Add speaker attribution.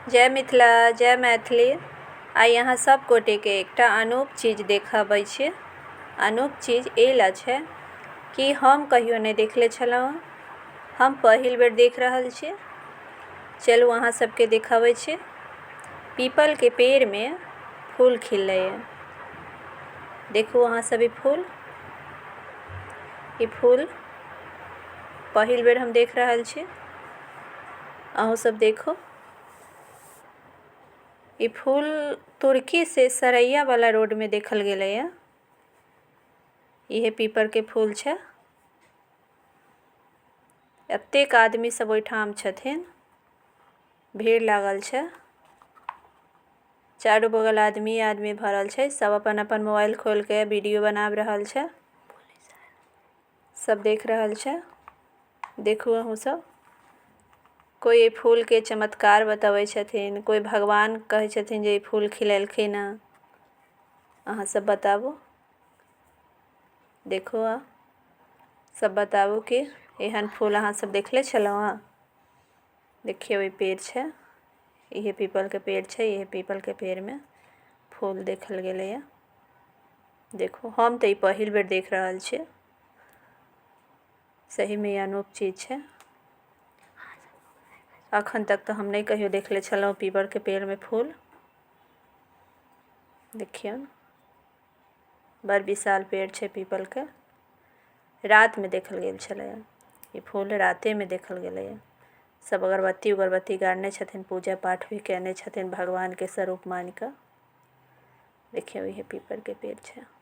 Speaker 1: जय मिथिला, जय मैथिली। आइ अहाँ सब गोटे के एकटा अनूप चीज देखाबै छी। अनूप चीज एहि ला छै कि हम कहियो नहि देखले छलहुँ, हम पहिल बेर देख रहल छी। चलू अहाँ सबके देखाबै छी। पीपल के पेड़ में फूल खिलले ये। देखू अहाँ सब ई फूल, ई फूल पहिल बेर हम देख रहल छी। अहूँ सब देखू। ई फूल तुर्की से सरैया वाला रोड में देखल गेले ये। इहे पीपर के फूल छै। एतेक आदमी सब ओइठाम छथिन, भीड़ लागल छै। चारू बगल आदमी आदमी भरल छै, सब अपन अपन मोबाइल खोल के वीडियो बना रहल छै। सब देख रहल छै। देखू अहूँ सब। कोई ए फूल के चमत्कार बतावे छथिन, कोई भगवान कहे छथिन जे ई फूल खिलेलखिन हन। अहाँ सब बताबू। देखू अहाँ सब बताबू कि एहन फूल अहाँ सब देखले छलहुँ हँ। देखियौ ई पेड़ छै, इहे पीपल के पेड़ छै, इहे पीपल के पेड़ में फूल देखल गेले ये। देखू हम ते ई पहिल बेर देख रहल छी। सही में ई अनूप चीज छै। अखन तक तो हम नहीं कहियो देखले छलहुँ पीपर के पेड़ में फूल। देखियौ बड़ विशाल पेड़ छै पीपल के। रात में देखल गेल छलै ई फूल, राते में देखल गेलै। सब अगरबत्ती उगरबत्ती गाड़ने छथिन, पूजा पाठ भी केने छथिन भगवान के स्वरूप मान के। देखियौ इहे पीपर के पेड़ छै।